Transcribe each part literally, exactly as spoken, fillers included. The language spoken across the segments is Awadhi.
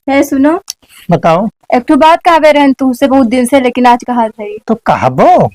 हे सुनो। बताओ। एक ठो बात कहबे रहन तुमसे बहुत दिन से, लेकिन आज कहत है। तो कहबो।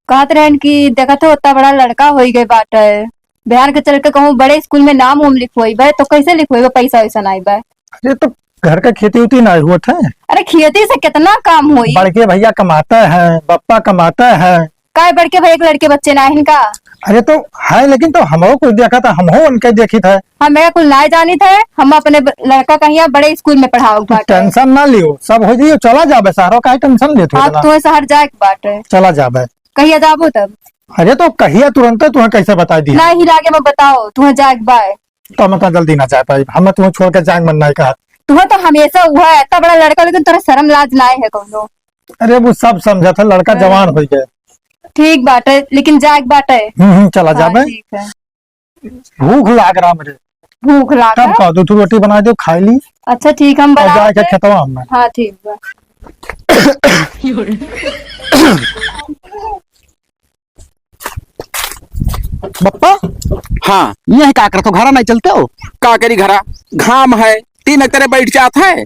कहत रहन कि देखत हो, इतना बड़ा लड़का होई गए बाटे, बिहान के चल के कहूँ बड़े स्कूल में नाम उम लिखवाई बे, तो कैसे लिखवाई बे? पैसा वैसा नाई बे। अरे तो घर का खेती उती नाई हुआ था? अरे खेती से कितना काम होई? बड़के भैया कमाते हैं, बप्पा कमाते हैं। काय बड़के भैया के लड़के बच्चे ना हिन का? अरे तो है, लेकिन तो हमहू कुछ देखा था, हमहू उनके देखी था। हम मेरा कुल नाई जानी था, हम अपने ब-, लड़का कहिया बड़े स्कूल में पढ़ाओ तू बाटे। टेंशन ना लियो, सब हो जाइयो, चला जाबे शहरों, काहे टेंशन लेत हो आप इतना? तो शहर जाए के बाटे। चला जाबे। कहिया जाबो तब? अरे तो कहिया तुरंते तुहे कैसे बताई दी? नहीं लागे मैं बताओ, तुहे जाए के बाय। तो हम इतना जल्दी ना जा पाई, हम तुहे छोड़ के जाए मन नहीं कहा। तुहे तो हमेशा हुआ है, इतना बड़ा लड़का, लेकिन तोरा शर्म लाज नाई है कौनो। अरे वो सब समझत है, लड़का हाँ। जवान हो गए। ठीक बाटे, लेकिन जाए के बाटे। हम्म, हम्म, चला हाँ, जाबे। ठीक है। भूख लाग रहा मुझे। भूख लाग तब रहा? कह दो, तू रोटी बना दो, खा ली। अच्छा, ठीक, हम और बना जाके देते। खेतवा में। हाँ, ठीक बा। बप्पा, हाँ। ये है का करत हो, घरा नहीं चलते हो? का करी घरा, घाम है, तीन एक तरह बैठ जात है।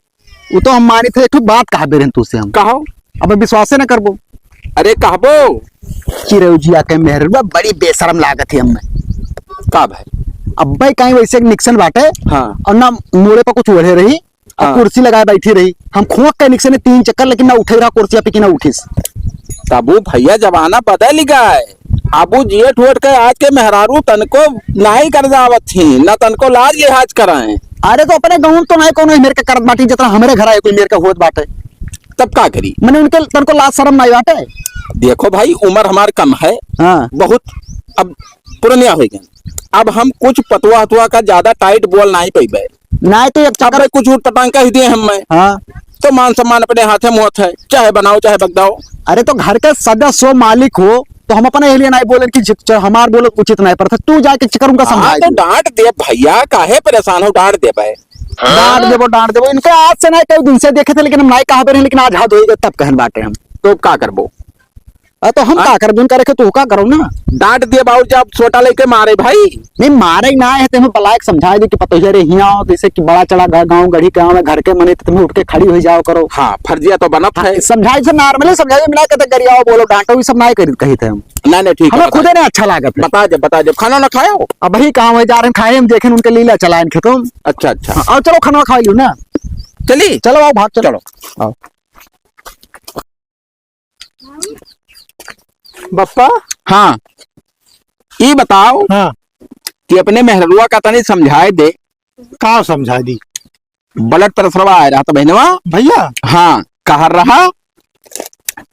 वो तो हम मानी थे, एक ठो बात कहा बेरन तू से हम। कहो। अब विश्वासे न करबो। अरे कहबो। चिरौजिया के मेहरुआ बड़ी बेशरम लागत है हमें। का भाई? अब्बे कहीं वैसे निक्सन बाटे। हाँ। और ना मूड़े पर कुछ ओढ़े रही, और हाँ। कुर्सी लगाए बैठी रही। हम खोंक के निक्सने तीन चक्कर, लेकिन ना उठे रहा कुर्सिया पे कि ना उठिस। तबू भैया जमाना बदल गए। अबू जेठ ओठ के आज के मेहरारू तनको नाई कर जावत थी, ना तनको लाज लिहाज कराएं। अरे तो अपने गाँव में तो नाई कोनो मेर के करत बाटी, जितना हमरे घर आए कोई मेर के होत बाटे। तब का करी? मने उनके तनको लाज शरम नाई बाटे। देखो भाई, उम्र हमार कम है। हाँ। बहुत अब पुरनिया हो गए। अब हम कुछ पतुआ हतुआ का ज्यादा टाइट बोल नाई पइबे। नाई तो एक अब चक्कर कुछ ऊट पटांग कह दिए हम मैं। हाँ। तो मान सम्मान अपने हाथे में होत है, चाहे बनाओ चाहे बगदाओ। अरे तो घर के सदस्य हो, मालिक हो, तो हम अपने लिए नाई बोले कि जित-, चाहे हमार बोले उचित नाई पड़ता, तू जाके चक्कर उनका हाँ, समझाए तो दे। डांट दे भैया, काहे परेशान हो, डांट दे भाई। डांट देबो, डांट देबो, इनके आज से नाई कई दिन से देखे थे, लेकिन हम नाई कहा रहे, लेकिन आज हद होई गए, तब कहन बाटे हम। तो का करबो? अरे तो हम हाँ? का करबे, उनका रखे तो का करो ना। डांट दिए बाबू, जब छोटा लेके मारे भाई। नहीं, मारे ही ना है, तो हमें बलायक समझाए दे कि पतोहिया रे हियाँ आओ, जैसे कि बड़ा चला गा-, गाँव गढ़ी के आवे, घर के मने तो तुम्हें उठ के खड़ी हो जाओ करो। हाँ, फर्जिया तो बनत है। समझाए से normally समझाए, मिला के तो गरियाओ, बोलो, डांटो, ये सब ना करी कही थे हम। नहीं, नहीं, ठीक है, हमें बता खुदे दे। नहीं अच्छा लागत है। बता दे, बता दे, खाना ना खायो? अब वही काम है, जा रहे हैं खाए, हम देखें उनके लीला चलाएं खेतों। अच्छा, अच्छा। हाँ, आओ चलो खाना खा लियो ना। चली? चलो आओ, भाग चलो। चलो। आओ। बप्पा? हाँ। ई बताओ हाँ। कि अपने मेहररुआ का तनी समझाए दे। का समझाए दी? Blood pressureवा आए रहा था बहनवा। भैया? हाँ, कह रहा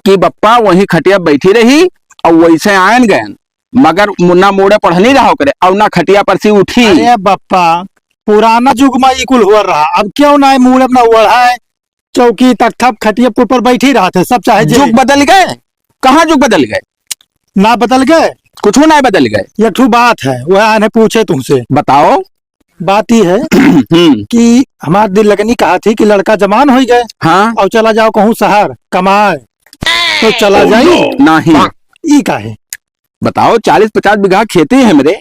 कि बप्पा वहीं खटिया बैठी रही और वैसे आयन गयन, मगर मु-, ना मूड़े पढ़नी रहा ओकरे और ना खटिया पर से उठी। अरे बप्पा, पुराना जुग में ई कुल हुआ रहा, अब क्यों ना मूड़े अपना ओढ़ाए, चौकी तख्ता खटिया के ऊपर बैठी रहत है, सब चाहे जे। जुग बदल गए? कहाँ जुग बदल गए? ना बदल गए? कुछ ना बदल गए। एक ठो बात है, वह आने पूछे तुमसे। बताओ। बात ई है हम्म। कि हमार दिल लगनी कहा थी कि लड़का जवान हो गए हाँ। और चला जाओ कहूँ शहर कमाए, तो चला जाई? नहीं। ई का है? बताओ, चालीस पचास बीघा खेती है मेरे,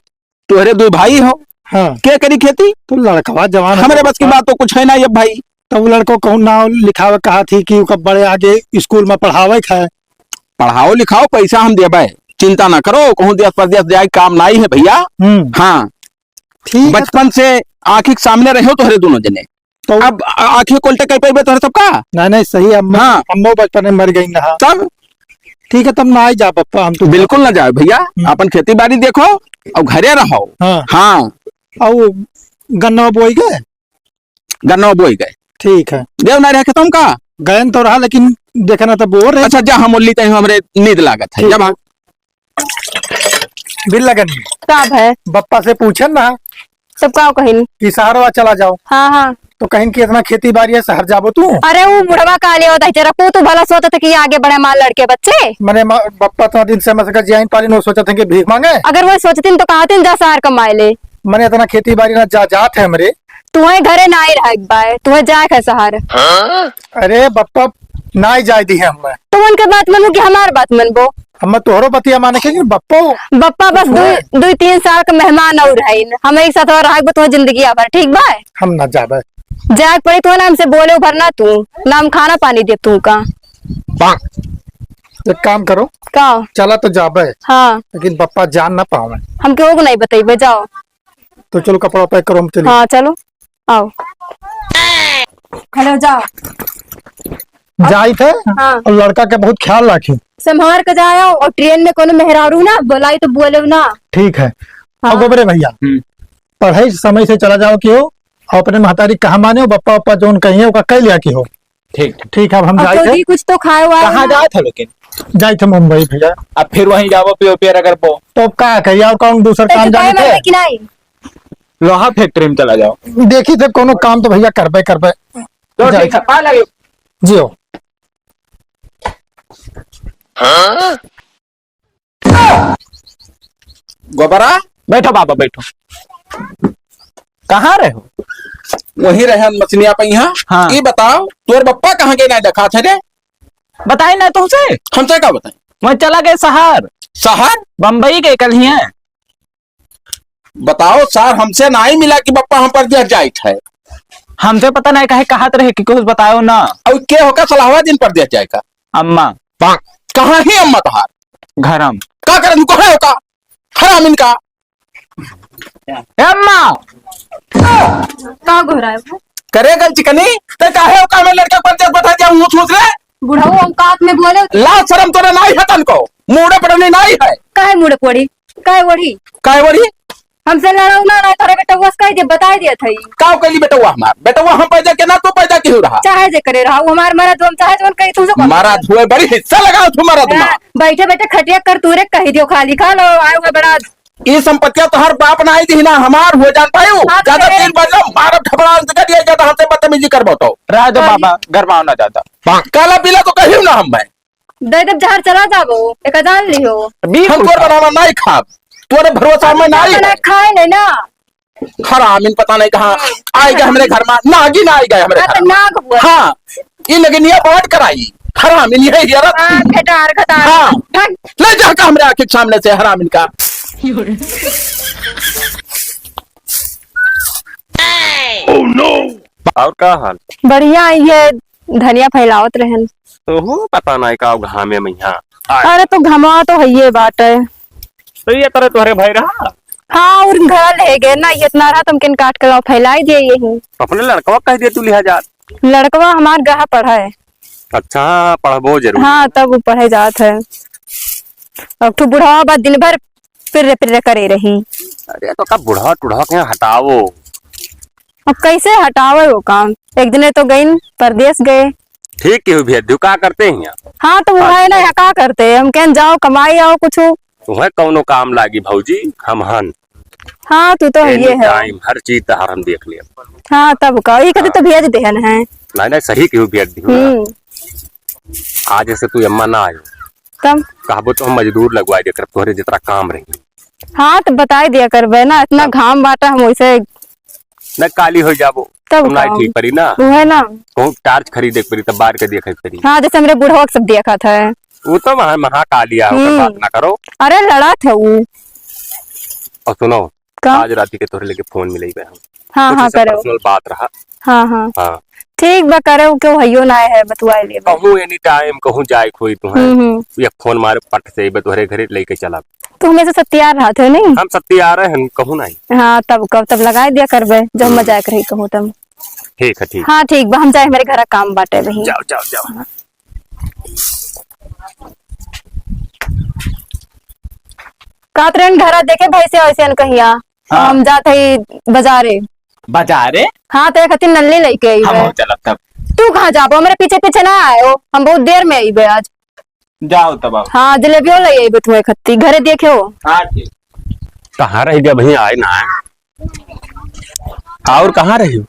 तोहरे दो भाई हो, हाँ। के करी खेती? तो लड़कवा जवान हमरे है बस की बात तो कुछ है ना ये भाई। तब वो लड़को कहूँ नाव लिखावे कहा थी कि ओकर बड़े आगे स्कूल में पढ़ावे के है। पढ़ाओ लिखाओ, पैसा हम देबे, चिंता ना करो, कहूँ देश परदेश जाए काम नाई है भैया। हम्म। हाँ। ठीक है। बचपन से आँखी के सामने रहो तोहरे दोनों जने। तो अब आ-, आँखी को उल्टे कर पाइबे तोहरे सबका? नहीं, नहीं, सही, अम्मा, हाँ। अम्मो बचपन में मर गई ना। तब? ठीक है, तब ना आई जा पप्पा, हम तो बिल्कुल ना जाओ भैया, हम्म। अपन खेती बाड़ी देखो और घरे रहो। हाँ। हाँ। और गन्ना बोई गए? गन्ना बोई गए। ठीक है। देव ना रहे खेतों का? गयन तो रहा, लेकिन देखना तो बोर है। अच्छा, जा हम उल्ली तई हमरे नींद लागत है, ठीक। जा भाग। बिल लगन। का भय? बप्पा से पूछन ना। तब का कहिन? कि शहरवा चला जाओ। हाँ, हाँ। तो कहिन कि इतना खेती बाड़ी है, शहर जाबो तू? अरे, वो बुढ़वा का ले होता है, जरा को तू भला सोचत है कि आगे बढ़े माँ लड़के बच्चे। मने मा-, बप्पा इतना दिन से मसका जियाइन पालिन, वो सोचत है कि भीख मांगे। अगर वो सोचतिन तो कहतिन, "जा शहर कमाए ले।" मने इतना खेती बाड़ी ना जा, जात है हमरे। तुहे घरे नाई रहे के बाय, तुहे जाए के है शहर। अरे बप्पा, नाई जाए दी है हमें। तो उनके बात मनबो कि हमार बात मनबो? हम तोहरो बतिया माने के बप्पो। बप्पा बस कुछ दुई, है? दुई तीन साल के मेहमान और है, हम एक साथ और रहब तो जिंदगी भर, ठीक बा? हम ना जाबे। जाए के पड़ी तो ना, हमसे बोले भर ना तू, ना हम खाना पानी दे तू का। एक काम करो, का? चला तो जाबे, हाँ। लेकिन पप्पा जान ना पावे। हम केहू को नहीं बतइबे, जाओ। तो चलो कपड़ा pack करो, हम चली। हाँ, चलो, आओ। हेलो, जाओ। जाइत है हाँ। और लड़का के बहुत ख्याल राखी। संभार के जाओ और train में कोनो मेहरारू ना बोलाई तो बोले ना। ठीक है। हाँ। और गोबरे भैया, हम्म। पढ़ाई समय से चला जाओ कि हो, और अपने महतारी कहाँ माने हो, बप्पा, पप्पा जौन कहिए, ओका कह लिया कि हो। ठीक, ठीक। ठीक है, अब हम अब जाइत है। कुछ तो खाए वाए कहाँ ना। जाइत है लेकिन? जाइत है मुंबई भैया। अब फिर वहीं जाबो, पियो पियर अगर पो। तो अब का करिए, और कौन दूसर तो काम जाने थे? कि नहीं? लोहा factory में चला जाओ। देखी थे कोनो काम तो भैया करबे, करबे। तो जाइत ठीक है, पा लगे। जियो। गोबरा? बैठो बाबा, बैठो। कहाँ रहे हो? वहीं रहे मछलियाँ पे यहाँ। हाँ। ये बताओ, तोर बप्पा कहाँ गए ना देखा थे रे? बताई ना तुमसे। हमसे का बताई? वहीं चला गए शहर। शहर? बम्बई गए कल ही हैं। बताओ सर, हमसे नाहीं मिला कि बप्पा हम परदेस जाइत है। हमसे पता नाहीं काहे कहत रहे कि कुछ बताओ ना। और के होका सलाहवा दिन परदेस जाए का? अम्मा। कहाँ ही अम्मा तोहार? घरम। का करन कहे होका? हराम इनका। ए अम्मा। का गोहराए हो? करे गल चिकनी, ते काहे होका हमें लड़का परदेस बता दिया मुँह छूत रे? बुढ़ऊ औकात में बोले। लाज शरम तोरे नाहीं है तनको। मुड़े पड़ने नाहीं है। काहे मुड़े पड़ी? काय ओढ़ी? काय ओढ़ी? हमसे लड़ाऊ ना, ना, तोरे बेटवा से कह दे, बताई दिया था ई। का कहली बेटवा हमार? बेटवा हम पैदा के ना, तू पैदा केहू रहा? चाहे जे करे रहा, वो हमार मरद, हम चाहे जवन कही तुमसे कौन मरद हुए, बड़ी हिस्सा लगाओ तू मरद में। हाँ, बैठे बैठे खटिया कर तू रे, कही दियो खाली खा लो, आए हुए बड़ा। ई संपत्तियां तोहर बाप ना आई दी ना, हमार हुए जान पायू। हाँ, ज्यादा तेरे तीन बज लो, मारब ढबड़ा अंत कर दिया, ज्यादा हमसे बदतमीजी करबो तो। रह दो बाबा, गरमाओ ना ज्यादा। काला पीला तो कहियो ना हम मैं। दे देब जहर चला जाबो, एका जान लिहो। बीस हम तोर रुपया। बनावा नाहीं खाब, तोरे भरोसा में नाहीं बना है। खाए नहीं ना। हरामिन पता नहीं कहाँ आई गए हमरे घर में, नागिन आई गए हमरे हाँ, घर तो में। नाग हुआ। हाँ, ये नगिनिया बांट कराई, हरामिन ये हियरत। हाँ, घटार, घटार। हाँ। भाग। ले जा का हमरे आँखी के सामने से हरामिन का। और का हाल? बढ़िया, ये धनिया फैलावत रहन। तोहू पता नाहीं का घामे में यहाँ आए। अरे तो घमवा तो हइये बाटे। तो ये तरह तोहरे भाई रहा? हाँ, और घर ले गए ना, ये इतना रहा, तुम किन काट के लाओ, फैलाई दिए यही। अपने लड़कवा कह दिए तू लिहा जात। लड़कवा हमार गहा पढ़ा है। अच्छा, हाँ, पढ़बो जरूर। हाँ, तब वो पढ़े जात है। अब तू बुढ़वा बा, दिन भर पिर्रे पिर्रे करे रही। अरे तो का बुढ़वा टुढ़वा के हटाओ। अब कैसे हटावे वो काम? एक दिने तो गइन परदेस गए। ठीक केहू भेज दियो, का करते हैं यहाँ? हाँ, तो वो हाँ। है ना, यहाँ का करते हैं? हम कहन जाओ, कमाई आओ कुछ। वह कौनो काम लागी भौजी, हम हन। हाँ, तू तो ये है। Anytime, हर चीज तहार हम देख लेब। हाँ, तब का, ई कथी तो हाँ। भेज देहन है। नहीं, नहीं, सही केहू भेज दियो ना। हम्म। आज से तू अम्मा ना आयो। तब? कहबो तो हम मजदूर लगवाई दे करब, तोहरे जितना काम रही। हाँ, तो बताई दिया करबे ना, इतना तब? घाम बाटा हम वैसे न काली हो जाबो, तब तुम नाई का? ठीक परी ना। वो है ना। कहूँ torch खरीदे के परी, तब बार के देखे के परी। हाँ, जैसे हमरे बुढ़वा के सब देखत है। वो तो महा-, महाकाली आ, ओकर हम्म। बात ना करो। अरे, लड़त है वो। और सुनो, का? आज राती के तोहरे लेके फोन मिलइबे हम। हाँ, कुछ हाँ, ऐसे करो। Personal बात रहा। हाँ, हाँ। हाँ। ठीक बा, करे, वो केहू हइयो ना है, बतुआए लेबे। कहूँ anytime, कहूँ जाए के होई तुहें। हम्म, हम्म। एक फोन मारे, पट से अइबे तोहरे घरे लेके चलब। तू हमेशा सत्यार रहत है, नहीं? हम सत्यार हैं, कहूँ नहीं। हाँ, तब कब, तब लगाए दिया करबे, जब हम्म। मजाक रही कहूँ तब। ठीक है, ठीक। हाँ, ठीक बा, हम जाए, हमरे घर काम बाटे वही। जाओ, जाओ, जाओ। हाँ। कहत रहन घरा देखे भैंसे वैसे न कहिया। हाँ। हम जात हई बाजारे। बाजारे? हाँ, तो एक हथिन नल्ली लेके आई हम बे। चलब तब। तू कहाँ जाबो? हमरे पीछे पीछे ना आयो, हम बहुत देर में आई बे आज। जाओ तब आओ। हाँ, जलेबियो ले आई बे तू एक हत्ती, घरे देखे हो। हाँ, ठीक। कहाँ रह गया भैया, आए ना आए? और कहाँ रही हो?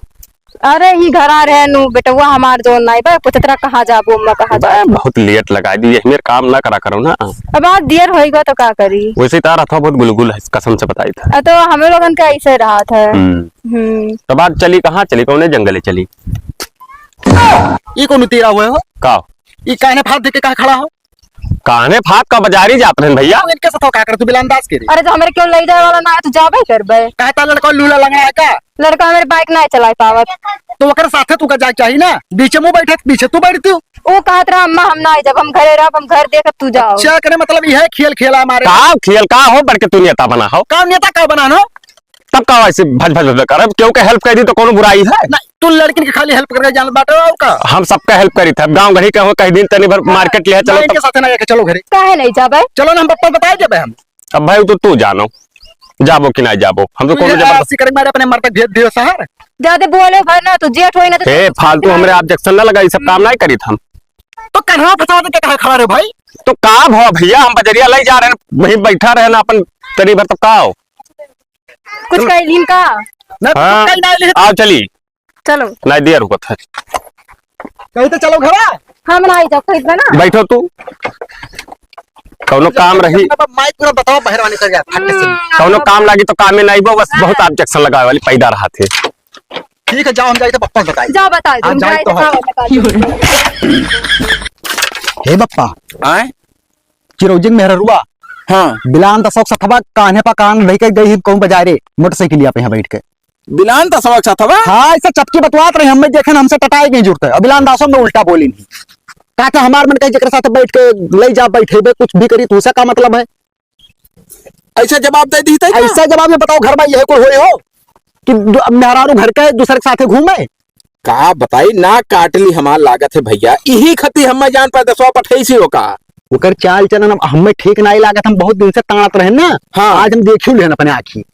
अरे, ही घरा रहे नु, बेटवा हमार जोन नाई बा, पूछत रहा, "कहाँ जाबो अम्मा, कहाँ बे, जाबो?" बहुत late लगा दी, यही मेरे काम ना करा करो ना। अब आज देर होइगा तो का करी? वैसे तो रथवा बहुत गुलगुल है, कसम से बताई था। अ, तो हमें लोगन का ऐसे रहा था। हम्म। हम्म। तो बात चली कहाँ चली, कौने जंगले चली? ई कौन तीरा हुए हो? का? ई काहे ने फाड़ देख के कहाँ खड़ा हो? कान्हे फाँक का बजारी जात रहन भइया। तू इनके साथ का कर, तू बिलान दास के रे? अरे, तो हमरे केउ लइ जाए वाला ना है, तो जाबे करबे। कहता लड़का लूला लंगड़ा है का? लड़का हमरे bike नाहीं चलाए पावत। तो ओकरे साथे तू का जाए चाही ना, बीचे में बैठे, पीछे तू बैठती हो। उ कहत रहा, "अम्मा, हम नाहीं जाब, हम घरे रहब, हम घर देखब, तू जाओ।" अच्छा, करे मतलब यह खेल खेला हमारे। का खेल का हो, बढ़ के तू नेता बना हो? का नेता का बना हो? तब का वैसे भज भज भज करब? केहू के help कर दी तो कौनो बुराई है? नहीं, तू लड़किन के खाली help करके जान बाटे हो का? हम सबका help करी थे। अब गाँव गढ़ी के हो, कहीं दिन तनी भर ना, market ले चलो ना, इनके तब। साथे ना जाके चलो घरे। काहे नहीं जाबे? चलो ना, हम पप्पा बताए देबे हम। अब भाई तो तू जानो, जाबो कि ना जाबो, हम तो तू कोनो ये जबरदस्ती करे मारे अपने मर तक भेज दियो शहर। ज्यादा बोले भर ना, तू जेठ होई ना तो ए, फालतू हमरे objection ना लगाई, सब काम ना करी हम। तो कन्हवा फंसा दे के कहे खड़ा रहे भाई? तो का भवा भइया, हम बजरिया लइ जा रहे हैं, वहीं बैठा रहे ना अपन तनी भर, तो का हो? कुछ कह लीन का? ना, हाँ, कुछ कह ना लीन। आओ चली। चलो। नाहीं, देर होत है। कहीं तो चलो घरा। हम नाहीं जाब, कहीं बना। बैठो तू। कौनो काम रही। अब माइक पूरा बताओ, बहरवा निकल गया, फट से। हम्म। कौनो काम लागी तो कामे नाहीं बो, बस हाँ। बहुत objection लगावे वाली पैदा रहत है। ठीक है, जाओ, हम जाई तो पप्पा से बताई। जाओ, बताई दो, हाँ, हम जाई जाई तो तो हम। हाँ, बताई दो। हे बप्पा। आए? चिरौजी के मेहररुआ। हाँ। बिलान दसवा के सथवा कान्हे पा कान धइ के गई ही कहूँ बजारे, मोटरसाइकिलिया पे यहाँ बैठ के। बिलान दसवा के सथवा? हाँ, ऐसे चपकी बतवात रही, हमें देखे न हमसे टटाए गई जुड़ते। अब बिलान दसवा में उल्टा बोली नहीं। का, का हमार मन कही जेकरे साथे बैठ के लइ जा, बैठेबे, कुछ भी करी, तो उसे का मतलब है? ऐसा जवाब दे दी तै का? ऐसा जवाब में बताओ, घर में यह कुल होई हो कि दु-, मेहरारू घर के दूसरे के साथे घूमे? का बताई, नाक काट ली हमार लागत है भइया, इही खती हमें जान परदेसवा पठैसी हो का? ओकर चाल चलन अब हमें ठीक नाई लागत, हम बहुत दिन से ताड़त रहे ना। हाँ। आज हम देखियो लेहन अपने आँखी।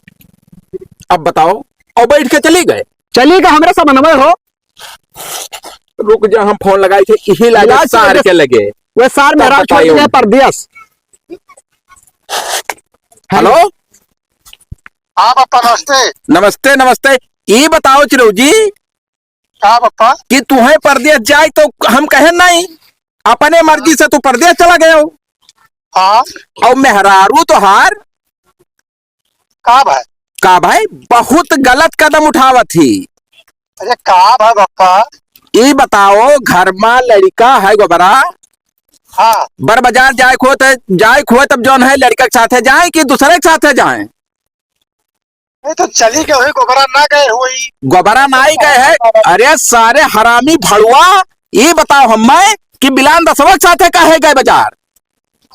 अब बताओ, और बैठ के चली गए? चली गए, हमरे सब अनवय हो। रुक जा, हम फोन लगाई थे, इही लागे इलाज सार से के लगे। वे सार तब मेहरारू छोड़ बताइयो। के गए परदेस। हेलो? हाँ बप्पा, नमस्ते। नमस्ते, नमस्ते। ई बताओ चिरऊ जी, का बप्पा? कि तुहें परदेस जाए तो हम कहे नहीं, अपने मर्जी से तू परदेस चला गयो। हाँ। और मेहरारू तोहार का भाई? का भाई, बहुत गलत कदम उठावत ही। अरे का भाई बप्पा? ई बताओ, घर मा लड़िका है गोबरा? हाँ। बर बाजार जाए को होत, जाए को होत, तब जौन है लड़िका के साथे जाए कि दूसरे के साथे जाए? नहीं तो चली गए हुई, गोबरा ना गए हुई। गोबरा ना ही गए है। अरे सारे हरामी भड़ुआ, ई बताओ हमें कि बिलान दसवा के साथे काहे गए बाजार?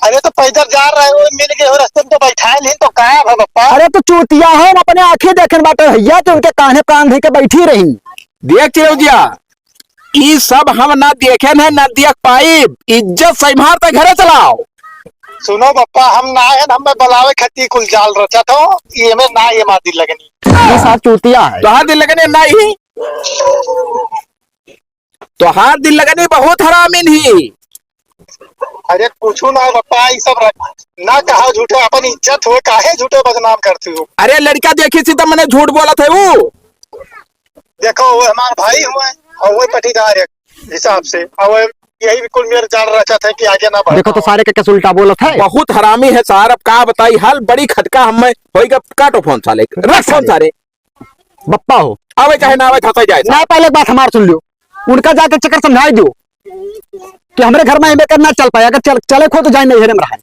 अरे तो पैदल जा रहे हो, मिल गए हो रास्ते में तो बैठाए नहीं तो का है बप्पा? अरे तो चूतिया है, हम अपने आँखें देखे बाटे भइया कि उनके कान्हे कान धइ के बैठी रही। देख चिरौजिया, ई सब हम ना देखे हैं, ना देख पाइब। इज्जत से मार ते घरे चलाओ। सुनो बप्पा, हम ना है, हमें बुलावे खती कुल जाल रचत हो, ये में ना ये मार दिल लगनी। ये सार चूतिया है। तोहार दिल लगने ना ही। तोहार दिल लगनी बहुत हरामिन ही। अरे कुछ ना बप्पा, ई सब रख, ना कहा झूठे, अपन इज्जत हो, काहे झूठे बदनाम करती हो? अरे लड़िका देखी सी तब मने झूठ बोलत है वो। देखो वो हमार भाई हुए और वो पटीदार एक हिसाब से, और वो यही भी कुल मेरे जान रचत है कि आगे ना बढ़ देखो तो पाओ। सारे के कैसे उल्टा बोलत है। बहुत हरामी है सार, अब का बताई हाल, बड़ी खटका हमें होई गप, काटो फोन साले, रख फोन सारे। बप्पा हो। आवे चाहे ना आवे, धंसा जाए। ना, पहले एक बात हमार सुन लियो, उनका जाके चक्कर समझाई दियो कि हमरे घर में एमे कर ना चल पाए, अगर चल, चले खो तो जाए नैहरे में रहे।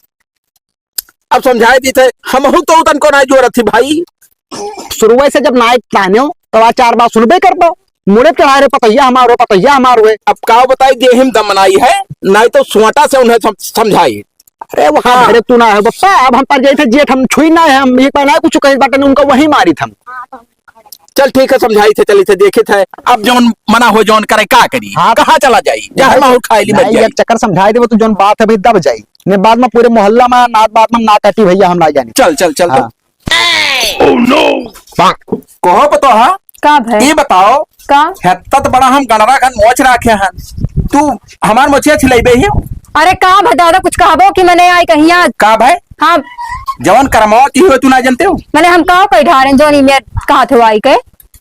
अब समझाई दी थे, हमहू तो उतन को ना जोरत थी भाई। शुरुए से जब नाइक तान्यो, तो आ चार बात सुनबे करबो। मुड़े चढ़ा रे पतैया हमारो, पतैया हमारो है। अब का बताई, देहिम दमनाई है, नहीं तो सुआटा से उन्हें सम-, समझाई। अरे वहाँ हाँ। घरे तू ना है बप्पा, अब हम पर जाई थे जेठ, हम छुई ना है, हम एक बार ना कुछ कहे बाटे, उनका वही मारी थे हम। चल ठीक है, समझाई थे, चली थे, देखी थे, अब जौन मना हो, जौन करे, का करी, हाँ। कहाँ चला जाई, जहर नहीं, माहौर खाए ली मर नहीं, जाई। एक चक्कर समझाई देबो, तू जौन बात है भाई दब जाई, ने बाद में पूरे मोहल्ला में नात बात में ना काटी भइया, हम ना जानी। चल, चल, चल, हाँ। चल। Oh no! कहो पतोहा, का भाई? ई बताओ, का? हेत्ता त बड़ा हम गनरा घन मोछ राखे हन, तू हमार मोछिया छिलइबे ही? अरे का भाई दादा, कुछ कहबो कि मने आई कहिया? का भाई? हाँ। जवन करमावत ही हो, तू ना जानते हो? मने हम का कही ढारेन, जौन ई मेर कहा थे आई के?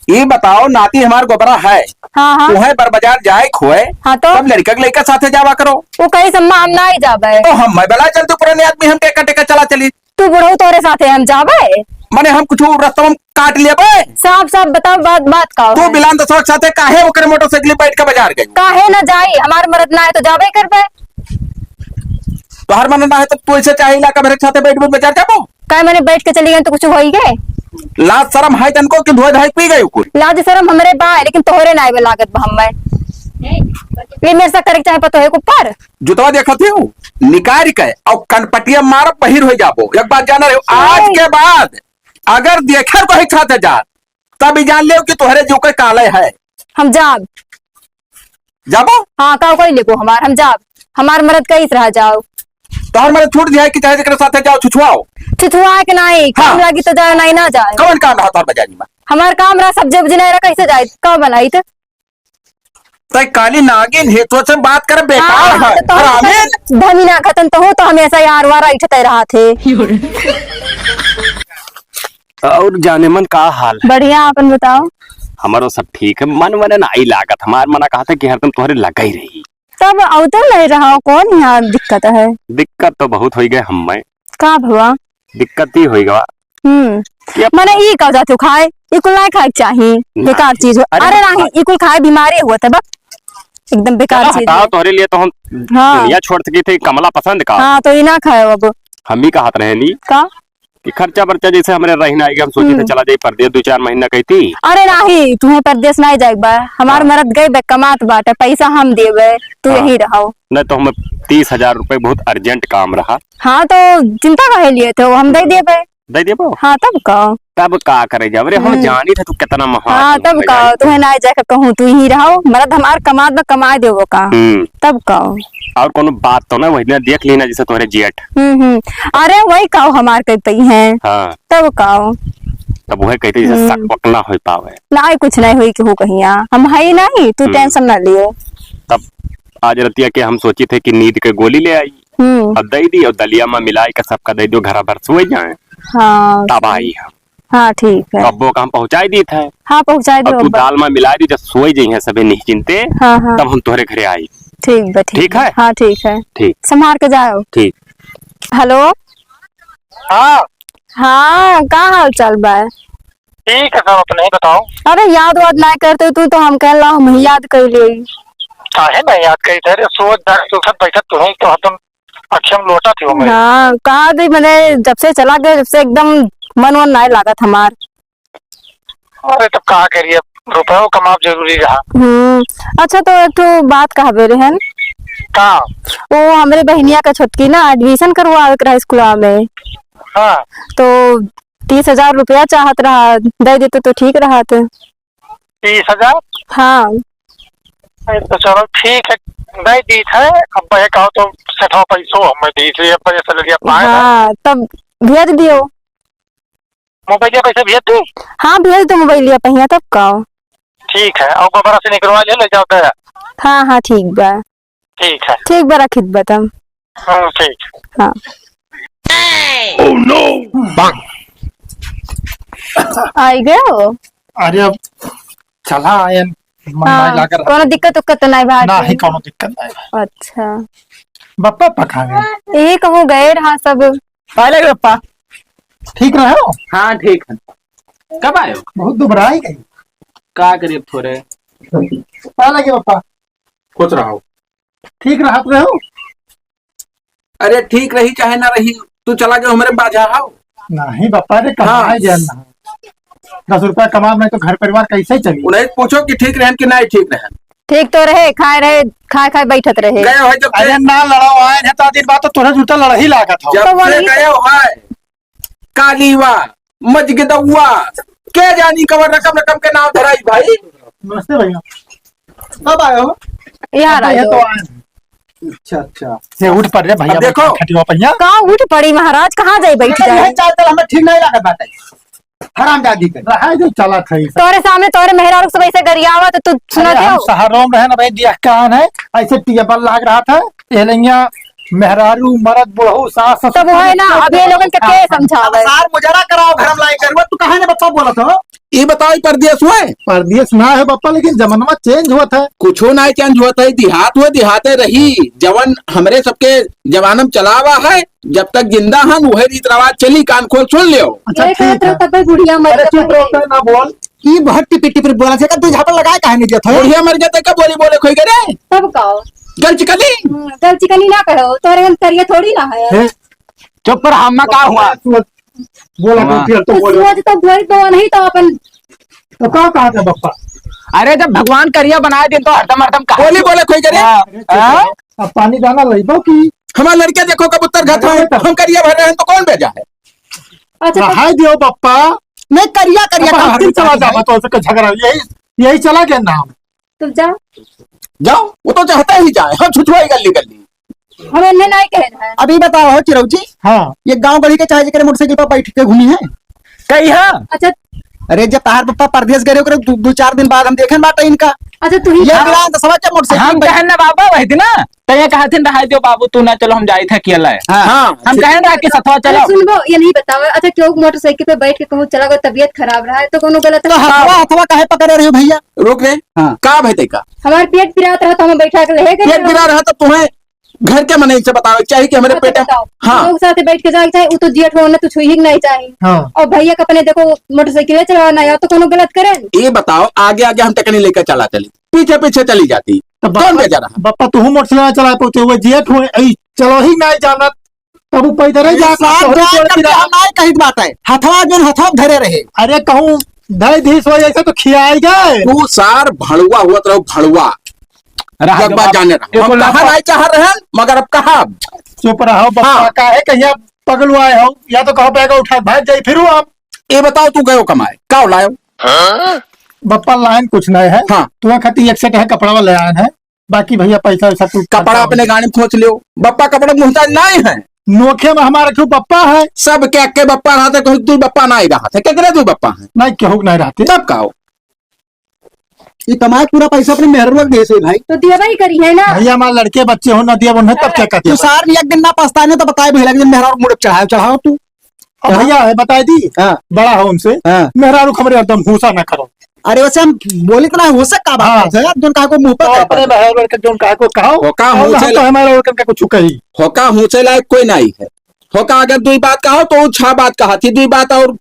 ई बताओ, नाती हमार गोबरा है, हाँ, हाँ। तुहें बर बाजार जाए खोए, हाँ तो? तब लड़का के लड़का साथे जावा करो। वो कहीं सम्मा हम ना ही जाबे। तो हम मैं बला चल, तू पुराने आदमी, हम टेका टेका चला चली। तू बुढ़ऊ तोरे साथे हम जाबे? मने हम कुछ रस्ता में काट लेबे? साफ साफ बताओ बात, बात का तू है? बिलान दसवा के साथे काहे ओकरे मोटरसाइकिल बैठ के बाजार गई? काहे ना जाई? हमार मरद ना है तो जाबे करबे। तोहर मन ना है तो तू ऐसे चाहे इलाका भरे के साथे बैठ बैठ बजार जाबो। काय मने बैठ के चली गई तो कुछ होई गे? लाज शरम है तनको कि धोए धाए पी गई कुल? लाज शरम हमरे बा, लेकिन तोहरे ना आवे लागत बा हमें। ये मेरे से करे के चाहे पतो है ऊपर। जुतवा देखत हो, निकाल के और कनपटिया मारब, बहिर हो जाबो। एक बात जाना रहे, आज के बाद अगर देखे तो एक साथ जा, तब ही जान लेव कि तोहरे जो के काले है। हम जाब। जाबो? हाँ, का कोई लेबो हमार, हम जाब। हमार मरद कईस रहा जाओ। तोहर मरद छूट दिया है कि चाहे जेकरे साथे जाओ, छुछुआओ। छुछुआ के नाई, काम हाँ। लागी तो जाए, नाई ना जाए। कौन काम रहा तोहर बाजारी में? हमार काम रहा, सब्जी उब्जी नहीं रहा, कैसे जाए, का बनाई तो? तै काली नागिन है, तो से बात कर, बेकार हाँ, है, तो हरामी। धमी ना खतन तो हो, तो हमेशा यार वार ऐठते रहा थे। और जाने मन का हाल है? बढ़िया, अपन बताओ। हमारो सब ठीक है। मन मने ना आई लागत, हमार मना कहा था कि हरदम तोहरे लगा ही रही। तब अवतल नहीं रहा, कौन यहाँ दिक्कत है? दिक्कत तो बहुत होई गए हम में। का भवा? दिक्कत ही होई गवा। हम्म। ये मने ई का जाते खाए, ई कुल नहीं खाए के चाही, ना। बेकार चीज हो। अरे अरे ना। नहीं, ई कुल खाए बीमारी हुआ था बा। एकदम बेकार चला चीज हटाओ, है। तोहरे लिए तो हम हाँ। दुनिया छोड़ सकी थे, कमला पसंद का। हाँ, तो ई ना खाए अब। हम ही कहत रहे नी। का? कि खर्चा बर्चा जैसे हमरे रही ना आएगा, हम सोचे थे हम्म। चला जाई परदेस दो चार महीना कहती। अरे नाही, तुम्हें परदेस नाही जाए बा, हमार हाँ। मरद गए बे कमात बाटे, पैसा हम देबे, तू हाँ। यहीं रहो। नहीं तो हमें तीस हजार रुपए बहुत urgent काम रहा। हाँ, तो चिंता काहे लिए थे, हम दे देबे। दे देबो? हाँ, तब का? तब का करे जाब रे, हम हम्म। जानी थे तू कितना महान हाँ, है, तब का? तुम्हें ना जाके कहूँ, तू यहीं रहो, मरद हमार कमात बा, कमाए देबो का? हम्म। तब का? और कोनो बात तो ना, वही दिन देख ली ना, जैसे तोहरे जेठ। हम्म, हम्म। अरे, वही काओ हमार कई पई हैं। हाँ। तब काओ? तब वह कहते जैसे हम्म। शक वक ना हो पावे। ना, कुछ नहीं होई केहू कहिया। हम हई नहीं, तू हम्म। tension ना लियो। तब आज रतिया के हम सोची थे कि नींद के गोली ले आई। हम्म। अब दई दी और दलिया में मिलाई के सबका दई दो, घरा भर सोए जाए। हाँ। तब आई हम। हाँ, ठीक है। कब्बो का हम पहुँचाई दी थे। हाँ, पहुँचाई अब दो तू अब्बा। दाल में मिला दी, जब सोए जाइए सबे निश्चिंते, हाँ, हाँ। तब हम तोहरे घरे आई। ठीक बा, ठीक ठीक बा। है? हाँ, ठीक है। ठीक। संभार के जाओ। ठीक। हेलो। हाँ। हाँ, का हाल चाल बा? ठीक है सब, अपने ही बताओ। अरे, याद वाद ना करते तू तो हम कह ला, हम ही याद कर लिए। काहे ना याद करी थे रे, सोच जाग के उठत बैठत तू ही तो हरदम अखिया में लोटा थी वो मेरे। हाँ, कहा दी मैंने, जब से चला गया, जब से एकदम मन वन नाय लागत हमार। अरे, तब का करिए, रुपयो कमाब जरूरी रहा। हम्म, अच्छा, तो एक ठो बात कहबे रहन। का? वो हमरे बहनिया का छोटकी ना admission करवावे के रहा स्कूलवा में। हाँ। तो तीस हजार रुपया चाहत रहा, दे देते तो ठीक रहत। तीस हजार? हाँ। अरे तो चलो ठीक है, दे दी है। अब वह कहो तो सेठवा पैसो हमें दी थी, अब वजह से ले लिया पाए ना। हाँ, तब भेज दियो। मोबाइलिया पैसे भेज दी? हाँ, भेज दो मोबाइलिया पहिया, तब का। ठीक है, और गोबरा से निकलवा ले, ले जाओ दे। हाँ, हाँ, ठीक बा। ठीक है। ठीक बा, रखित बा तब। हाँ, ठीक। हाँ। Oh no! आई गयो? अरे अब चला आयन, मन हाँ, नाई लाग रहा। कोनो दिक्कत उक्कत तो नाई बा? ना, ही कोनो दिक्कत नाई बा। अच्छा। बप्पा पका गए। यही कहूँ गए रहा सब। पहले के बप्पा। ठीक रहे हो? हाँ, ठीक है। कब आए हो? बहुत दुबराई गई। का करिए थोड़े। पहले के बप्पा। खुश रहो। ठीक रहत रहो? अरे ठीक रही चाहे ना रही, तू चला गयो हमरे बाझा हाव। नहीं बापा रे, कहाँ हाँ। गया ना? दस रुपया कमाब नहीं तो घर परिवार कैसे चली? उन्हें पूछो कि ठीक रहन कि नहीं ठीक रहन। ठीक तो रहे, खाए रहे, खाए खाए बैठत रहे। गए हो जब अरे ना लड़ाओ, आए हैं तो दिन बाद तो तोरे जूता लड़ही लागत हो। जब तो से वही गए हो है, कालीवा, मजगदौआ, के जानी कवन रकम रकम के नाम धराई भाई। नमस्ते भैया। कब आए हो? यार, अबे, ये आए तो हो। आए हैं। अच्छा, अच्छा। ये उठ पड़ रे भैया, अब देखो। बैठा खटिया पहिया। का उठ पड़ी महाराज, कहाँ जाई बैठ अरे, जाए? ये चाल चल हमें ठीक नहीं लागत बाटे। हरामजादी के। रहा जो चला था ये सब। तोरे सामने तोरे मेहरारू सब ऐसे गरियावा तो तू सुना अरे, हम दियो? शहरों में रहे ना भाई, दिया कान है, ऐसे टेबल लाग रहा था, ये लइया मेहरारू, मरद, बुढ़ऊ, सास, ससुर, तब वो है ना, सब अब ये लोगन के अब के समझावे? सार मुजरा कराओ, घर में लाई करुआ, तू काहे ने बप्पा बोलत हो? ई बताओ, ई परदेस हुए? परदेस ना है बप्पा, लेकिन जमाना change होत है। कुछो ना change होत है, देहात हुए, देहाते रही। जवन हमरे सबके जमाना में चलावा है, जब तक जिंदा हन, वही रीत रवाज चली, कान खोल सुन लियो। अच्छा, ये ठीक कहत है। रहो, तब बुढ़िया मर अरे, गई चुप रहो, तब। तू ना बोल। ई बहुत टिपी टिपी बोला, जेकर तू झापड़ लगाए काहे नहीं देत हो? बुढ़िया मर गया तो का बोली बोले खोई करे? तब का? गल चिकनी? हम्म, गल चिकनी ना कहो, तोरे हम करिया थोड़ी ना है। हैं? चुप रहा, अम्मा, का हुआ? बोला, हाँ। तो बोलो। सोच तो बोल दो, नहीं तो अपन तो का कहा था बप्पा? अरे, जब भगवान करिया बनाए दिन तो हरदम, हरदम कहा बोली, बोले कोई करे? हाँ। अरे, चुप हाँ? रहो। अब पानी दाना लइबो की? हमार लड़के देखो कबूतर घर अरे, में, तो हम करिया भर रहे हैं तो कौन भेजा है? अच्छा, तो रहाई दियो बप्पा। नहीं, करिया, करिया, बप्पा, का हर दिन चला जाबा तो उसका झगड़ा, यही, यही चला गया नाम। तुम जाओ। जाओ, वो तो चाहता ही जाए, हम छुछुआई गल्ली गल्ली। हम इन्हें नहीं कह रहे हैं। अभी बताओ हो चिरौजी, हाँ। ये गांव गली के चाहे जेकरे मोटरसाइकिल पर बैठ के घूमी है? कही है? अच्छा। अरे, जब तहार पप्पा परदेस गए, ओकरे दो, दो चार दिन बाद हम देखे बाटे इनका। अच्छा, तू ही ये कहा। बिना दसवा के मोटरसाइकिल हम पर कहन ना बाबा वही दिन ना, तो ये कहा थिन रहा दियो बाबू, तू ना चलो, हम जाई था अकेला है। हाँ। हाँ। हम कहन रहा कि सतवा चलो। अरे सुनबो, ये नहीं बताओ, अच्छा, क्यों मोटरसाइकिल पे बैठ के कहूँ चला गो, तबीयत खराब रहा है तो कोनो गलत तो है? हथवा, हथवा काहे पकड़े रहे हो भैया? रोक रे। हाँ। का भाई तैका? हमार पेट पिरात रहा तो हम बैठा के ले गए पेट रहे। पिरा रहा तो तुम्हें घर के मनई से बतावे के चाही कि हमरे अच्छा, पेट में बताओ। हाँ। लोग साथे बैठ के जाए के चाही, उ तो जेठ हो ना, तू छुई ही के नहीं चाही। हाँ। और भैया के अपने देखो मोटरसाइकिल चलावा ना, या तो कोनो गलत करे। ये बताओ, आगे आगे हम टेकनी लेकर चला चली, पीछे पीछे चली जाती, तो कौन बप्पा, बेचा रहा? बप्पा, तू मोटरसाइकिल चला पाते हुए जेठ हो, ऐ, चलो ही नहीं जानत, तब वो पैदल ही अरे जात, साथ तोहरे जाए जोड़ करके पिरा। हम नहीं कहित बात है, हथवा जोन हथवा धरे रहे। अरे कहूँ धरे धीस हो जैसे तो खियाई गए। तू सार भड़ुआ हुआ तो भड़ुआ। रहा एक दो बात बाबा, जाने रहा। एको हम कहा लफा- नहीं चाह रहे हैं, मगर अब कहा। चुप रहो बप्पा, हाँ। काहे कहिया पगलुआए हो? या तो कहो बैग उठा भाग जाई, फिर आप। ये बताओ, तू गयो कमाए, का लायो? बप्पा, लाइन कुछ नहीं है। हाँ। तुम्हारे खातिर एक सेट है, कपड़ा वाला लाइन है, बाकी भैया पैसा वैसा कुछ कपड़ा खर्चा अपने हो। गाड़ी में खोच लियो। बप्पा कपड़ा मुहताज नहीं है। नोखे में हमारा क्यों बप्पा है? सब के, के बप्पा रहते, कोई दुई बप्पा नहीं रहते। केकरे दुई बप्पा है? नहीं, केहू के नहीं रहते। तब का हो? ये कमाए पूरा पैसा अपने मेहररुआ के दे से भाई। तो देबे ही करी है ना। भैया, हमारे लड़के बच्चे हो ना, दिया वो नहीं, तब क्या कहते तू हैं? सार भी एक दिन ना पछताए ना, तो बताए भैया, एक दिन मेहरारू मुड़े चढ़ाओ, चढ़ाओ तू। अब हाँ। भैया है, बताई दी, हाँ। बड़ा हो हमसे, हाँ। मेहरारू खबरे एकदम घूसा ना करो। अरे वैसे हम बोली तो ना हो सकता बात हाँ। है, तुम कहा को मुंह पर तो कह अपने पाते। मेहरारू लड़के जोन कहा को कहो, होका और हम मुंह से तो हमारे लड़कन का कुछ कही। होका मुंह से लायक कोई नहीं है। होका अगर दुई बात कहो तो उ छह बात कहा थी, दुई बात और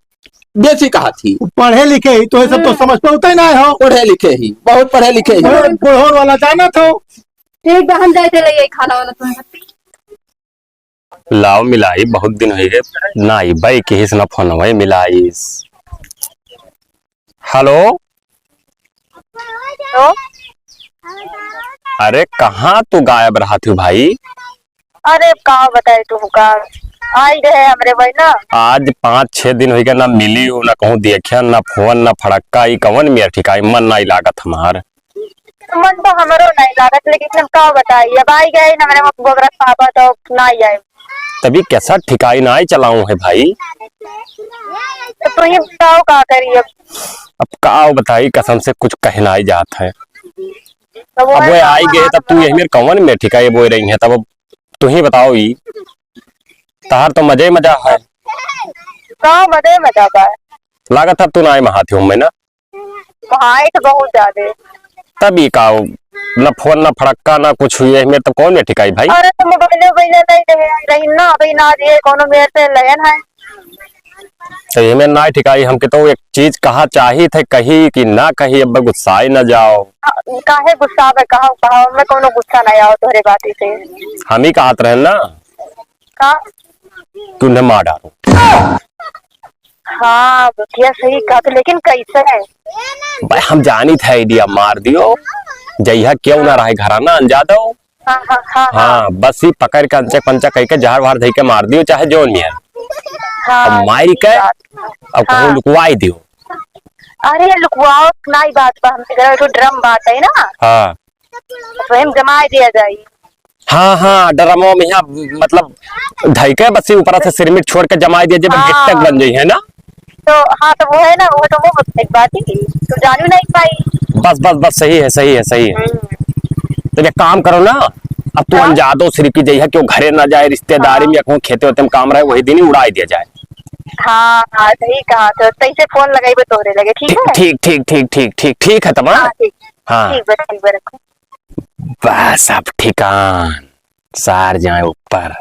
बेसी कहा थी। पढ़े लिखे ही तो ये सब तो हम्म। समझ पाते ही ना हो। पढ़े लिखे ही, बहुत पढ़े लिखे ही। बूढ़-, बूढ़ोर वाला जाना तो। ठीक बा, हम जाए थे ले खाना वाना तुम्हें। लाओ मिलाई, बहुत दिन होइ गए, ना आई बाई किहिस ना फोन वही मिलाइस। हेलो। हेलो। अरे, कहाँ तू गायब रहत हो भाई? अरे, का बताई तुमका, आई रहे हमरे भाई ना। आज पाँच छह दिन होइ गए, ना मिली हो, ना कहूँ देखिया, ना फोन, ना फड़क्का, ई कवन मेर ठिकाई, मन नाई लागत हमार। मन तो हमरो नहीं लागत, लेकिन हम का बताई, अब आई गए ना मेरे गोबरा पापा तो ना आई आए। तभी कैसा ठिकाई ना आई चलाऊं है भाई। तो तू ही बताओ का करी अब। अब का बताई, कसम से कुछ कहना ही जात है। तो वो अब है वो ना, आई गए तब तू यही मेर कौन में ठिकाई बोल रही है, तब अब तू ही बताओ ई। तहार तो मजे ही मजा है। का मजे ही मजा बा। लागत है तू ना आई महाथी हूँ मैं ना। हाँ, ये तो बहुत ज्यादा। तब ई का, न फोन, न फड़क्का, न कुछ हुए, एहमेर तो कौन में ठिकाई भाई? अरे, तो मोबाइल, मोबाइल नहीं रहे, रही ना, अभी ना दिए, कोनो मेर से लेन है। तो एहमेर ना ठिकाई, हमके तो एक चीज कहा चाही थे, कही कि ना कही, अब गुस्साए न जाओ। हाँ, काहे गुस्सा में, कहा, कहा, मैं कोनो गुस्सा नहीं आओ तोहरे बात से। हम ही कहत रहे ना। का? तू उन्हें मार डालो। हाँ, बतिया सही कहा तो, लेकिन कैसे है? भाई, हम जानी थे, idea मार दियो। जइहा क्यों ना रहे घरा ना, अनजा दो। हाँ, हाँ, हाँ, हाँ। हाँ, बस ही पकड़ के अंचक पंचक कह के जहर वहर धई के मार दियो, चाहे जो नियर। हाँ, अब मारी ठीक के, बात। अब कहूँ हाँ। लुकवाई दियो। अरे, लुकवाओ, नाई बात बा, हमरे घर में तो ड्रम बात है ना। हाँ। तो हम जमाए दिया जाई। हाँ, हाँ, ड्रमवा में यहाँ, मतलब, धई के बस ही ऊपर से सिरमिट छोड़ के जमाए दिया, जब हाँ। गिट्टक बन जाई है ना। तो हाँ, तो वो है ना, वो तो वो एक बात ही, तो जानू नहीं पाई। बस, बस, बस, सही है, सही है, सही है। हम्म। तो एक काम करो ना, अब तू हाँ। अनजा दो सिरकी जइहा, क्यों घरे ना जाए, रिश्तेदारी हाँ। में या कहूँ खेते वेते में काम रहे, वही दिन ही उड़ाई दिया जाए। हाँ, हाँ, सही कहा, तो तैसे फोन लगाइबे तोहरे लगे, ठीक ठीक, है? ठीक, ठीक, ठीक, ठीक, ठीक, ठीक है, तमाम। हाँ, ठीक। हाँ। ठीक बा, ठीक बा, रखो। बस अब ठिकान, सार जाए ऊपर।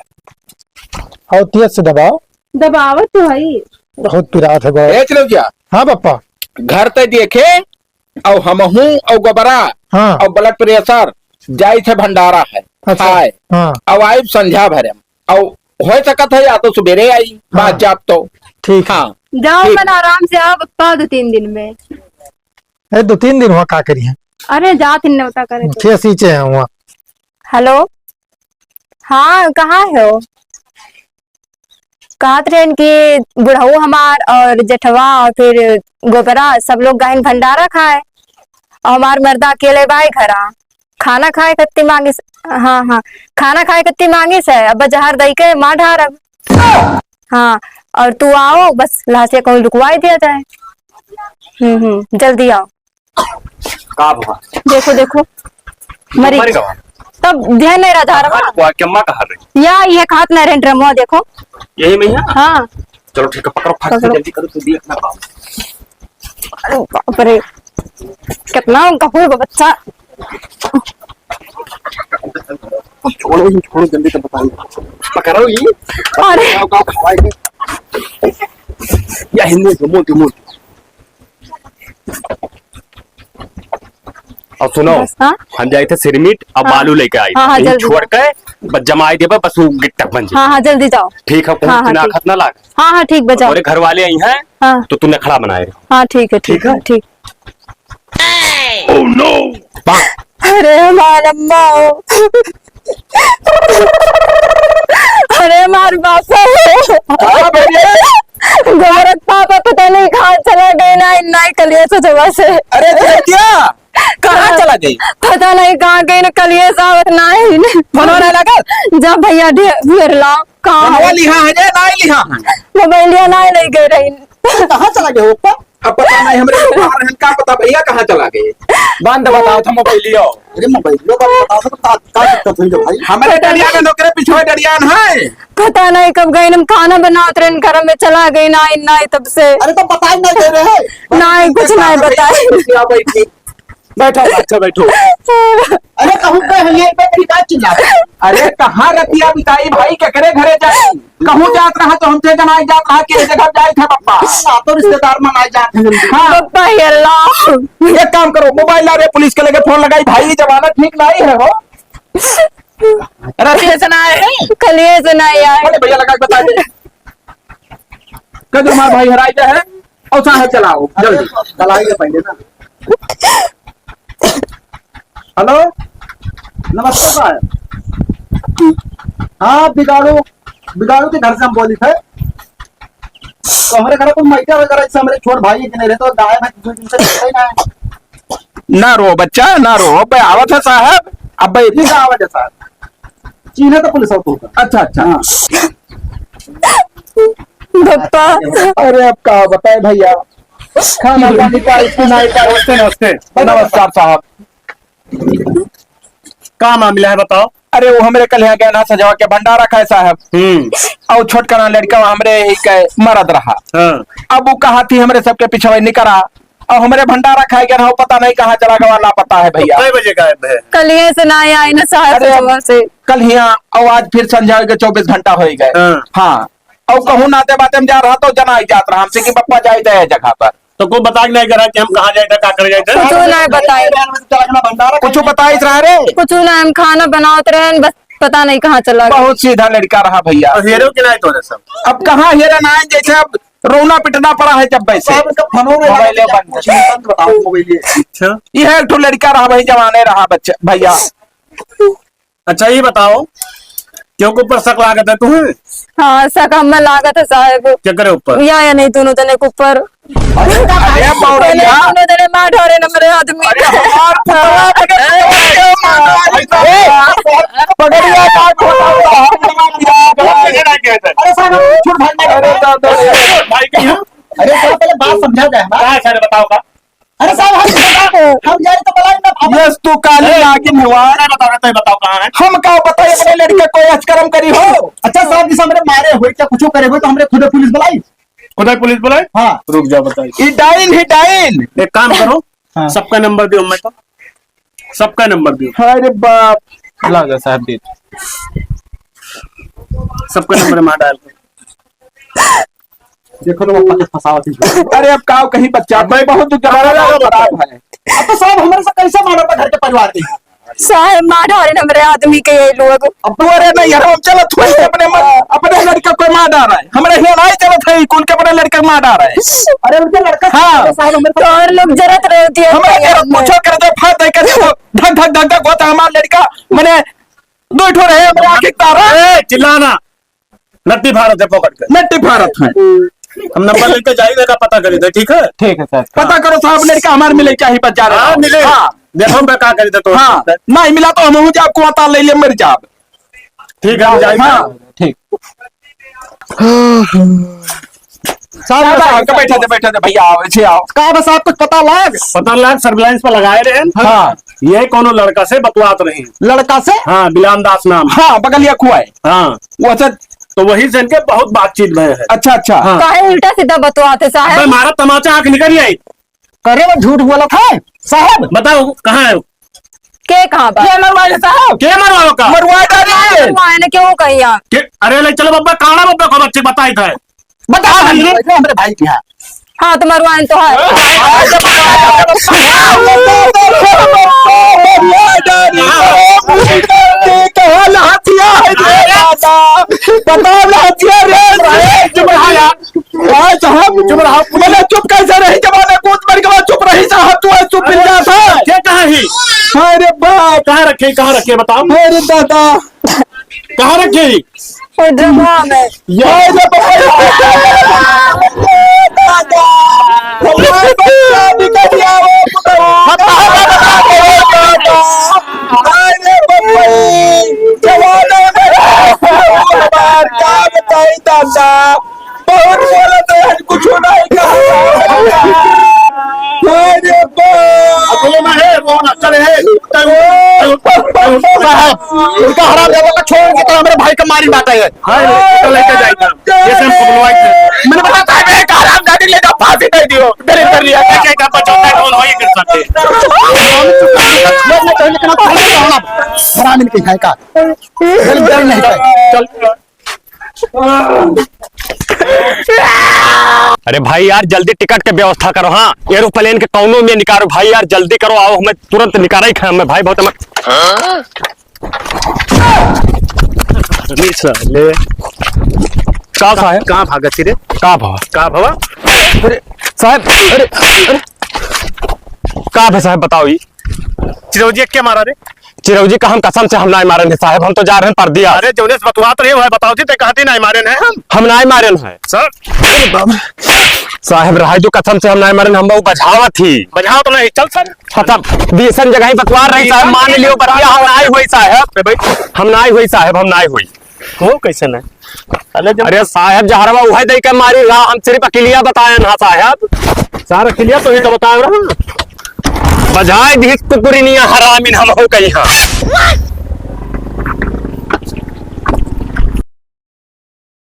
और तेज से दबाओ। दबावत तो है। बहुत पिरात है गोड़ा। ए, चलो क्या? हाँ, पप्पा। घर ते देखे, और हमहू, और गोबरा, हाँ। और blood pressure, जाइत है भंडारा है, अच्छा। खाए। हाँ। अब आइब संझा भरे में। अब होइ सकत है या तो सुबेरे आई, हाँ। बात जाप तो। ठीक। हाँ। जाओ, ठीक। मन आराम से आओ बप्पा, दो तीन दिन में। अरे, दो तीन दिन हुआ, का करिहैं? अरे, जात ही न्योता करे तो। मुखिया सींचे हैं हुआ। हेलो, हाँ, कहाँ हो? कहत रहेन कि बुढ़ऊ हमार और जेठवा और फिर गोबरा सब लोग गहिन भंडारा खाए और हमार मर्दा अकेले बाय घरा। खाना खाए कत्ती मांगिस, हाँ, हाँ, खाना खाए कत्ती मांगिस है, अब जहर दई के मार ढारब। हाँ, और तू आओ, बस लहसिया कहूँ लुकवाई दिया जाए। हम्म, हम्म, जल्दी आओ। का भवा? देखो, देखो, मरी। मर गवा। तब ध्यान नहीं रहा, हाँ, रहा। हुआ, केम्मा कहाँ रही? या, ये खात नहीं रहे, ड्रमवा देखो। यही में है? हाँ। चलो ठीक है, पकड़ो, फट से पकड़ो। जल्दी करो, तू देख ना पाओ। अरे बाप रे, कितना उनका हुआ बच्चा। छोड़ो ही, छोड़ो, जल्दी से बताइए। पकड़ो ही। अरे। पकड़ो, का खवाएंगे? या हिंदी से मोटी मोटी। और सुनो, बस, हाँ? हम जाइत है सिरमिट, अब हाँ। बालू लेके आई। हाँ, हाँ, यही जल्दी छोड़ जाओ। के बस जमाई देबे, बस वो गिट्टक बन जाए। हाँ, हाँ, जल्दी जाओ। ठीक है, हाँ, हाँ, ठीक। आखत ना लाग। हाँ, हाँ, ठीक, बजाओ। और घर वाले आई हैं, हाँ। तो तू नखड़ा बनाए रहो। हाँ, ठीक है, ठीक ठीक है, है? ठीक। Oh no! अरे हमार अम्मा हो। अरे हमार बाप हो। हाँ, बेटे। गोरख पापा पता नहीं कहाँ चला गए ना, इन्ना ही कलिया से जगह से। अरे, तो क्या? कहाँ चला गई? पता नहीं कहाँ गई ना, कलिया सावत ना है। फोन नहीं लगा? जा भैया, ढे-, ढेर लाओ। कहाँ फोनवा है? लिहा है जे, ना लिहा है? मोबाइलिया ना ले गए रही। कहाँ चला गए हो, पप्पा? अब पता नहीं, हमरे को बाहर रहन का पता भैया कहाँ चला गए। बंद बताओ था मोबाइलियो। अरे मोबाइलियो का बताओ तो का, का दिक्कत हुई भाई? हमरे डरिया में नौकरे पिछुए डरिया न है। पता नहीं कब गए, हम खाना बनावत रहे, घर में चला गए ना, ना तब से। अरे तो बताई नहीं दे रहे हैं। नहीं, कुछ नहीं बताए। क्या बैठी? बैठो, अच्छा, बैठो। अरे, कहूँ पे है, ये पे मेरी बात चिल्ला। अरे, कहाँ रतिया बिताई भाई, केकरे घरे जाई? कहूँ जात रहा तो हमसे जनाई जात रहा, के जगह जाई था पप्पा। हाँ, तो रिश्तेदार मनाई जात है जल्दी। हाँ। पप्पा, ये ला। एक काम करो, मोबाइल ला रे, पुलिस के लगे फोन लगाई, भाई, ये जमाना ठीक नहीं है हो। रतिया से ना आए हैं? कलिए से ना आए। अरे भैया, लगा के बता दे। कदर मार भाई, हराई गया है। और साहब चलाओ, जल्दी। चलाइए पहले ना। हेलो, नमस्ते साहब। हाँ, बिगाड़ू, बिगाड़ू के घर से हम बोली थे। तो हमरे घर कोई मैटर वगैरह, जैसे हमरे छोट भाई के नहीं रहे, तो गाय भैंस दो दिन से दिखते ही ना है। ना रो बच्चा, ना रो, अब आवत है साहब, अब ठीक है, आवत है साहब। चीन्हे तो पुलिस वाला होता। अच्छा, अच्छा। हाँ। बप्पा। अरे, अब का बताए भैया, खाना पानी का इसकी नाई का। नमस्ते, नमस्ते। नमस्कार साहब। का मामला है, बताओ। अरे, वो हमरे कल यहाँ गए ना सजवा के भंडारा खाए साहब। हम्म। और छोटका ना लड़का हमरे ही के मरद रहा। हाँ। अब वो कहा थी हमरे सबके पिछवे निकरा, और हमरे भंडारा खाए गए ना, वो पता नहीं कहाँ चला गवा, लापता है भैया। कै बजे गायब है? कलिए से ना आए ना साहब अरे, सजवा से। कल हिया और आज फिर संझा के चौबीस घंटा हो गए। हाँ। हाँ। और कहूँ नाते बाते में जा रहा तो जनाई जात रहा हमसे कि पप्पा जाए जाए जगह पर। तो कोई बता के नहीं करा कि हम कहाँ जाए थे, का करे जाए थे? कुछ नहीं बताए। कुछ बताइस रहा रे? कुछ ना, हम खाना बनावत रहे, बस पता नहीं कहाँ चला गया। बहुत सीधा लड़का रहा भैया। तो हेरो के नहीं तो रे सब। अब कहाँ हेरा ना है, जैसे अब रोना पिटना पड़ा है जब वैसे। साहब, इनका फोनो नहीं मोबाइल लगा, बंद। कुछ नहीं, बंद बताओ, मोबाइल ये। अच्छा। यह एक ठो लड़का रहा भाई, जवाने रहा बच्चा, भैया। अच्छा, ये बताओ, क्यों के ऊपर शक लागत है तुम्हें? हाँ, शक हमें लागत है साहब। क्या करे ऊपर? या, या नहीं, दोनों जने के ऊपर। अरे, अरे, बावड़िया। दोनों जने मार ढारे न मेरे आदमी। अरे, हमार पुतवा बने। ए, पगड़िया काट। अरे साहब, छोड़ भाई, मैं अरे, तो, तो, भाई के यहाँ? अरे साहब, पहले बात समझा जाए हमारा। कहाँ है सारे, बताओ का? अरे साहब, हम, हम जाए तो बलाई ना, हम यस, तू काली ए, नागिन हुआ। अरे बताओ, बताओ, बताओ, कहाँ है? हम का बताई, अपने लड़के कोई अचकरम करी हो? अच्छा साहब, जैसे हमरे मारे हुए, क्या कुछ करे हुए, तो हमरे खुदे पुलिस बुलाई। खुदे पुलिस बुलाई? हाँ। रुक जाओ, बताइए। ई डाइन है, डाइन। एक काम करो, हाँ। सबका नंबर दियो, मैं तो सबका नंबर दियो। अरे बाप। ला जा साहब, दे। सबका नंबर मार डाल। देखो तो पप्पा के फंसावत ही। अरे अब का कहीं बच्चा, मैं बहुत दुख, जमाना बहुत खराब है। अब तो सब हमरे से कैसे मानो अपने घर के परिवार के। साहेब, मार डारे हमरे आदमी के ये लोग। अब तोरे नहीं, हम चलत हुए अपने मन, अपने लड़का को मार डारा है। हमरे हियाँ नहीं चलत है, कौन के अपने लड़का मार डारा है। अरे उनके लड़का हाँ। साहेब, हमरे तोर लोग जरत रहे होती है हमरे भैया, जरत हमरे। पूछो कर दे, फाड़ दे कर दे, धक धक धक धक होता हमार लड़का, मने दो ठो रहे, हमरे आँख एक तारा। ए, चिल्लाना। नट्टी फारत है पकड़ के। नट्टी फारत है। हम नंबर लेके जाई, देखा पता करी दे, ठीक है? ठीक है सर। पता करो साहब, लड़का हमार मिले, क्या ही बच जा रहा हाँ, है। मिले। हाँ। देखो मैं का करी दे तो। हाँ, नहीं मिला तो हम हूँ जाब, कुआं ताल ले ले मर जाब। ठीक है, हम जाई। हाँ, ठीक। साहब, साहब, साहब, बैठा दे, बैठा दे, भैया, आओ, ऐसे आओ। का बस आप कुछ पता लाग? पता लाग, surveillance पर लगाए रहे। हाँ। ये कोनो लड़का से बतवात रही। लड़का से? हाँ, बिलान दास नाम। हाँ, बगलिया खुआ है। हाँ। वो अच्छा। तो वही से इनके बहुत बातचीत भय है। अच्छा, अच्छा। हाँ। काहे उल्टा सीधा बतवात है साहब? अबे मारा तमाचा, आँख निकल आई। करे वो झूठ बोलत है साहब। बताओ कहाँ है? के कहाँ बा? के मरवाए साहब? के मरवाओ का? मरवाए डाले। मरवाए ने क्यों कहिया? के? अरे ले चलो बब्बा, काना बब्बा को बच्चे बताई था। बता भाई, हमरे भाई की है। हाँ, तो मरवान तो है। बताओ ना, हथिया रे। चुप रहा यार। भाई साहब, चुप रहा। बोले, चुप कैसे रही? जब आने कूद मर गया, चुप रही साहब, तू है, चुप मिल जा साहब। क्या कहा ही? अरे बाप। कहाँ रखे, कहाँ रखे, बताओ। अरे दादा। कहाँ रखे ही? वो ड्रमवा में। ये रे बाबा। दादा। हमारे बच्चा निकल गया वो पुतवा। अरे बाबा। जवान है मेरा। हमार का बताई दादा। बहुत बोलत है, कुछ नहीं कहा। अरे बाप। अब बोलो ना, हे, बोलो ना, चल, हे। साहब, उनका हरामजादा का छोड़ के तो हमारे भाई का मारी बात है। हाँ, ये तो लेके जाएगा। ये सब हम पकड़वाए थे। मैंने बोला, "साहब, एक हरामजादी लेकर फांसी दे दियो।" दलिंदर लिया, क्या, क्या, क्या बचाओ, क्या कौन हो ये कर सकते? हराम इनके है का? दलिंदर नहीं है। चल। अरे भाई यार, जल्दी टिकट के व्यवस्था करो। हाँ, एरोप्लेन के कौनो में निकालो भाई यार, जल्दी करो, आओ, हमें तुरंत निकाले ही खाए हमें भाई, बहुत हमें। अरे साले। का साहेब? कहाँ भागत ही रे? का भवा? का भवा? अरे साहेब, अरे, अरे। का भवा साहेब, बताओ ई? चिरौजिया के मारा रे? चिरौजी का हम कसम से हम नाहीं मारेन है साहेब, हम तो जा रहे हैं परदिया। अरे जौने से बतवात रहे हो, बताओ जी, ते कहती नाहीं मारेन है हम। हम नाहीं मारेन है। सर। साहेब रहा जो कसम से हम नाहीं मारेन, हम वो बझावत ही। बझावत नहीं, चल सर। मतलब, बीसन जगह ही बतवार रही साहेब, मान लियो बतिया, हम नाहीं होई साहेब। ए भाई। हम नाहीं होई साहेब, हम नाहीं होई। हो कैसे ना? अरे जब अरे साहेब, जहरवा उहे दे के मारी रहा, हम सिर्फ अकेलिया बताएन हा साहेब। सारा अकेलिया तो ही तो बताए रहा। बजाए दिहित कुकुरिनिया हरामिन हम हो कहीं हाँ।